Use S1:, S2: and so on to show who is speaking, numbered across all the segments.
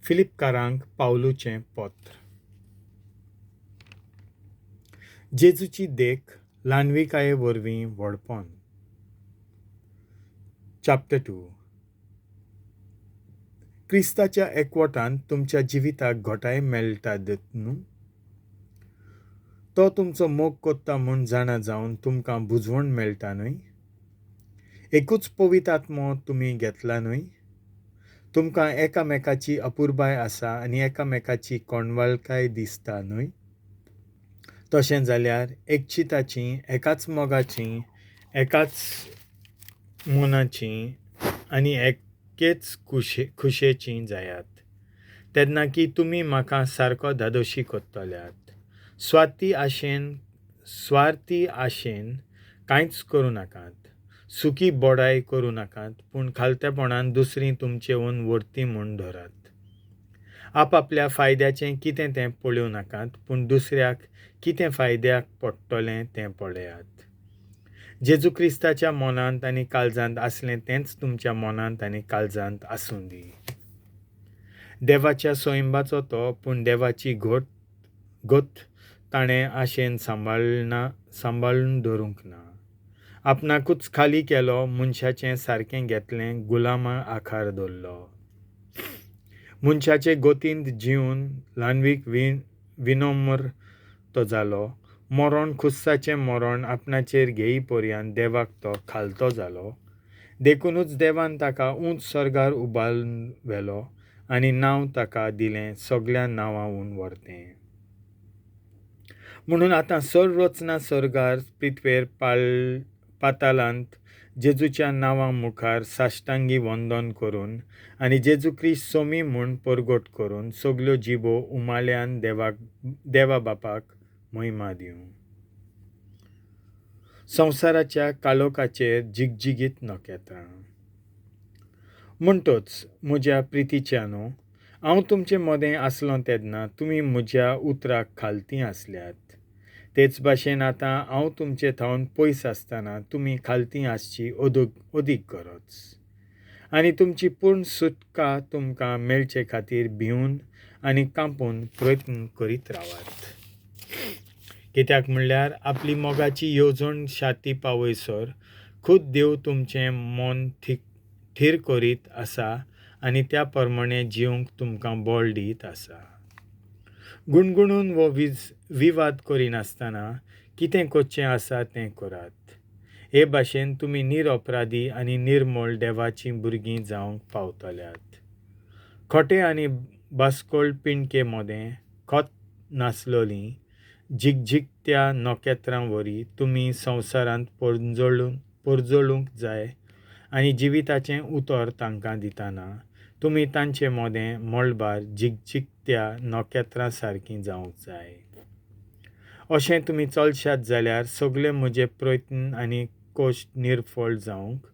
S1: फिलिपकारांक पावलूचें पत्र. जेजूची देख ल्हानविकाये वरवीं व्हडपण. चॅप्टर 2. क्रिस्ताच्या एकवटान तुमच्या जिविताक घटाय मेळटा न्हू? तो तुमचो मोग कोत्ता म्हूण जाणा जावन तुमकां बुजवण मेळटा न्हय? एकूच पवित्र आत्मो तुमी घेतला न्हय? तुमकां एकामेकाची अपुरबाय आसा आनी एकामेकाची कोणवाळकाय दिसता न्हय? तशें जाल्यार एकचिताची, एकाच मोगाची, एकाच मनाची आनी एकेच खुशेची जायात. तेन्ना की तुमी म्हाका सारको धादोशी करतल्यात. स्वार्थी आशेन कांयच करूं नाकात. सुकी बडाय करूं नाकात, पूण खालतेपणान दुसरीं तुमचेहून व्हरती म्हूण धरात. आपापल्या फायद्याचें कितें तें पळोवं नाकात, पूण दुसऱ्याक कितें फायद्याक पडटलें तें पळयात. जेजू क्रिस्ताच्या मनांत आनी काळजांत आसलें तेंच तुमच्या मनांत आनी काळजांत आसूं दी. देवाच्या सोयंबाचो तो, पूण देवाची गत ताणें आशेन सांबाळून दवरूंक ना. आपणाकूच खाली केलो, मनशाचें सारकें घेतलें, गुलामा आकार धरलो. मनशाचे गोतींत जिवन ल्हानवीक विनम्र तो जालो. मरण, खुस्साचें मरण आपणाचेर घेई पर्यंत देवाक तो खालतो जालो. देखुनूच देवान ताका उंच सर्गार उबारून व्हेलो आनी नांव ताका दिलें सगल्या नांवांहून व्हरतें. म्हणून आतां सर्व रचना सर्गार, पृथ्वेर, पातालांत जेजूच्या नांवा मुखार साश्टांगी वंदन करून आनी जेजू क्रिस्त सोमी म्हूण परगट करून सगल्यो जिबो उमाळ्यान देवा बापाक महिमा दिवं. संवसाराच्या काळोखाचेर जिगजिगीत नखेत्रां. म्हणटच म्हज्या प्रितीच्यानो, हांव तुमचे मदें आसलो तेन्ना तुमी म्हज्या उतराक खालती आसल्यात. तेच भाशेन आतां हांव तुमचे थावन पयस आसतना तुमी खालती आसची अदीक गरज. आनी तुमची पूर्ण सुटका तुमकां मेळचे खातीर भिवन आनी कांपून प्रयत्न करीत रावात. कित्याक म्हणल्यार आपली मोगाची येवजण शाती पावयसर खूद देव तुमचें मन थीर करीत आसा आनी त्या प्रमाणे जिवंक तुमकां बळ दीत आसा. गुणगुणून वो विवाद करिनासतना कितें करचें आसा तें करात. हे भाशेन तुमी निरअपराधी आनी निर्मळ देवाचीं भुरगीं जावंक पावतल्यात. खोटे आनी बास्कोळ पिंडके मदें खत नासलोलीं झिकझिकत्या नखेत्रां वरी तुमी संवसारांत परजळूंक जाय आनी जिविताचें उतर तांकां दितना तुमी तांचे मदें मळबार झिकझिकत्या नखेत्रां सारकीं जावंक जाय. अशें तुमी चलशात जाल्यार सगळे म्हजे प्रयत्न आनी कश्ट निर्फळ जावंक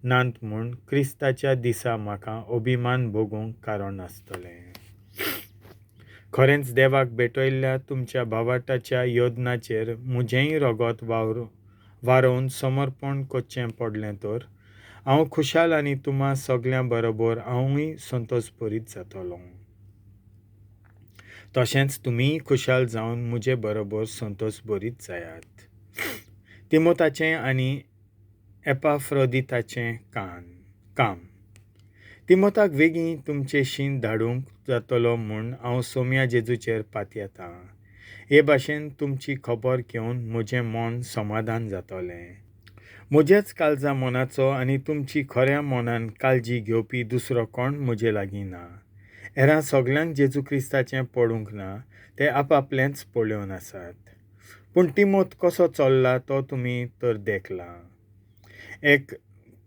S1: नात म्हूण क्रिस्ताच्या दिसा म्हाका अभिमान भोगूंक कारण आसतलें. खरेंच देवाक भेटयल्ल्या तुमच्या भावार्ताच्या योजनाचेर म्हजेंय रगत वारोवन समर्पण करचें पडलें तर हांव खुशाल आनी तुमा सगल्यां बरोबर हांवूय संतोश भरीत जातलो. तशेंच तुमीय खुशाल जावन म्हजे बरोबर संतोश भरीत जायात. तिमोताचें आनी एपाफ्रोदिताचें काम. तिमोताक वेगीं तुमचेशीं धाडूंक जातलो म्हूण हांव सोम्या जेजूचेर पातयेतां. हे भाशेन तुमची खबर घेवन म्हजें मन समाधान जातलें. म्हज्याच काळजा मनाचो आनी तुमची खऱ्या मनान काळजी घेवपी दुसरो कोण म्हजे लागीं ना. हेरां सगल्यांक जेजू क्रिस्ताचें पडूंक ना, ते आपापलेंच पळोवन आसात. पूण तिमोत कसो चल्ला तो तुमी तर देखला. एक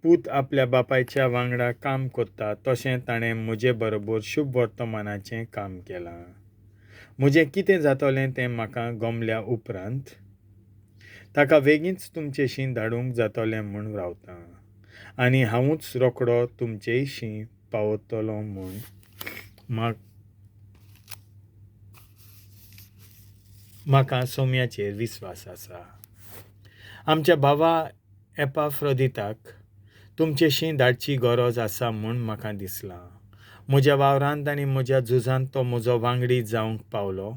S1: पूत आपल्या बापायच्या वांगडा काम करता तशें ताणें म्हजे बरोबर शुभ वर्तमानाचें काम केलां. म्हजें कितें जातलें तें म्हाका गमल्या उपरांत ताका वेगींच तुमचेशीं धाडूंक जातलें म्हूण रावतां आनी हांवूच रोखडो तुमचेशीं पावतलो म्हूण म्हाका सोम्याचेर विस्वास आसा. आमच्या भावा एपाफ्रोदिताक तुमचेशीं धाडची गरज आसा म्हूण म्हाका दिसलां. म्हज्या वावरांत आनी म्हज्या झुजांत तो म्हजो वांगडी जावंक पावलो.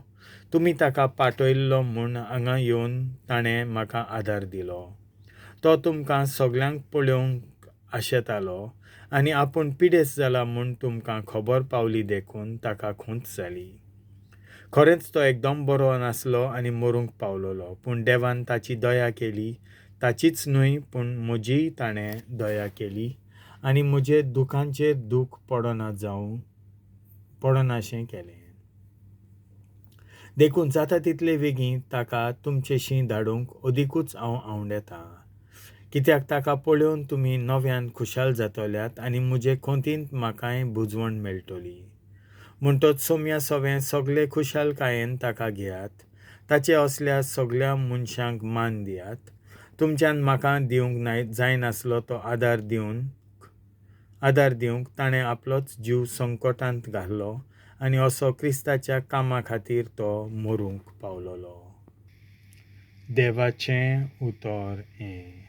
S1: तुमी ताका पाटयल्लो म्हूण हांगा येवन ताणें म्हाका आदार दिलो. तो तुमकां सगल्यांक पळोवंक आशेतालो आनी आपूण पिडेस्त जाला म्हूण तुमकां खबर पावली देखून ताका खूंत जाली. खरेंच तो एकदम बरो नासलो आनी मरूंक पावलोलो, पूण देवान ताची दया केली, ताचीच न्हय पूण म्हजीय ताणें दया केली आनी म्हजे दुखांचेर दूख पडना जावं पडनाशें केलें. देखून जाता तितले बेगीन ताका तुमचेशीं धाडूंक अदिकूच हांव आंवडेतां. कित्याक ताका पळोवन तुमी नव्यान खुशाल जातल्यात आनी म्हजे खोंतींत म्हाकाय बुजवण मेळटली. म्हणटच सोम्या सवें सगले खुशालकायेन ताका घेयात, ताचे असल्या सगल्या मनशांक मान दियात. तुमच्यान म्हाका दिवंक नाय जायनासलो तो आदार दिवंक ताणें आपलोच जीव संकटांत घालो आनी असो क्रिस्ताच्या कामा खातीर तो मरूंक पावलोलो. देवाचें उतर हें.